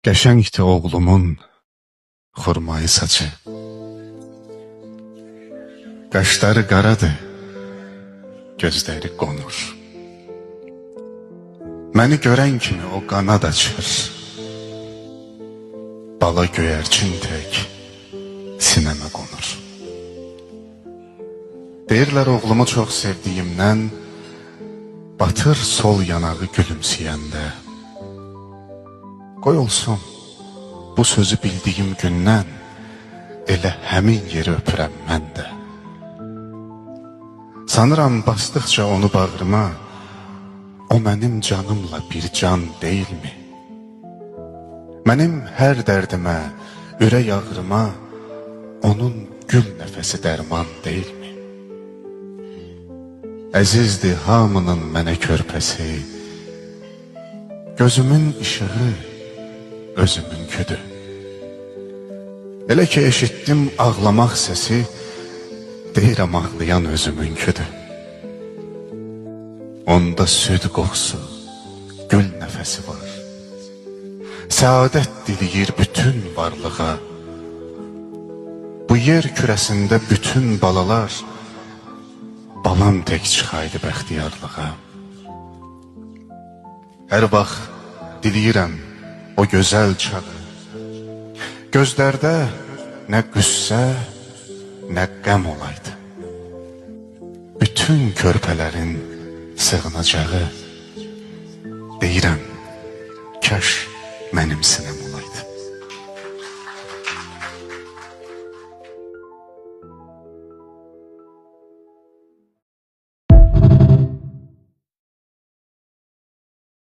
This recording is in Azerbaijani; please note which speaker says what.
Speaker 1: Qəşəngdir oğlumun xurmayı saçı. Qaşları qaradır, gözləri qonur. Məni görən kimi o qanad açır. Bala göyərçin tək sinəmə qonur. Deyirlər oğlumu çox sevdiyimdən batır sol yanağı gülümsəyəndə. Qoy olsun, bu sözü bildiyim gündən elə həmin yeri öpürəm mən də. Sanıram basdıqca onu bağrıma, o mənim canımla bir can deyilmi? Mənim hər dərdimə, ürək ağrıma onun gül nəfəsi dərman deyilmi? Əzizdir hamının mənə körpəsi, gözümün işığı özümünküdür. Elə ki eşitdim ağlamaq səsi, deyirəm ağlayan özümünküdür. Onda süd qoxusu, gül nəfəsi var. Səadət diləyir bütün varlığa. Bu yer kürəsində bütün balalar, balam tək çıxaydı bəxtiyarlığa. Hər vaxt diləyirəm o gözəl çağı. Gözlərdə nə qüssə, nə qəm olaydı. Bütün körpələrin sığınacağı, deyirəm, kaş mənim sinəm olaydı.